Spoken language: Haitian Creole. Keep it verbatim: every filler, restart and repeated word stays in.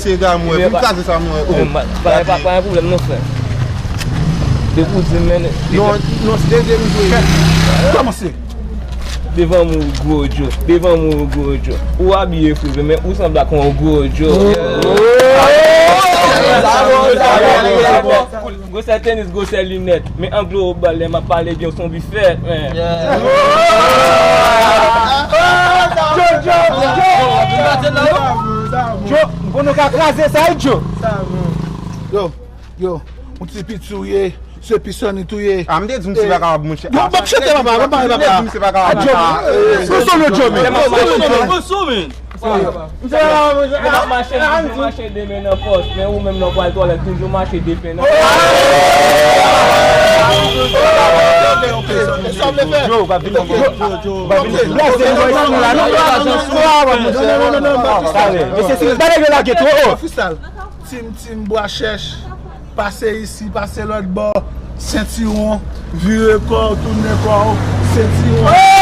se damou, vin kraze sa mwen. Oh. Pa gen pwoblèm non, frè. Depi w di m, men. Non, non, se dezyèm jou. Kòmanse. Devan mwen ou gwo djo. Devan mwen ou gwo djo. Ou abiye fou vre, men ou sanble ak yon gwo djo. Gwosè tenis, gwosè linèt. Men an global, lè m ap pale byen, w se yon bifèt, men. Djo, djo, djo. Djo, m konnen w ka kraze sa, wi, djo. Yo, yo, yon ti piti ou ye. Se pisanit ou ye. Ah, m te di misye pa kapab, monchè. Bon, bon, chante, papa, papa, papa. M te di misye pa kapab. Adjo. Ou son lòt jò, men. Ou son lòt jò, men. Misye pa kapab, monchè. Mwen ap mache, m toujou mache de men nan pòch, men ou menm nan pral twalèt, toujou mache de pen nan pòch. Yo, ou pa vin, ou pa vin. Blaze nou la, non? Non, non, non, non, non. Mesye, si, ba nèg yo lage twò wo. Freestyle. Tim, tim, bwa chèch, pase isi, pase lòt bò, sentiwon, vire kò w, tounen kò w, sentiwon.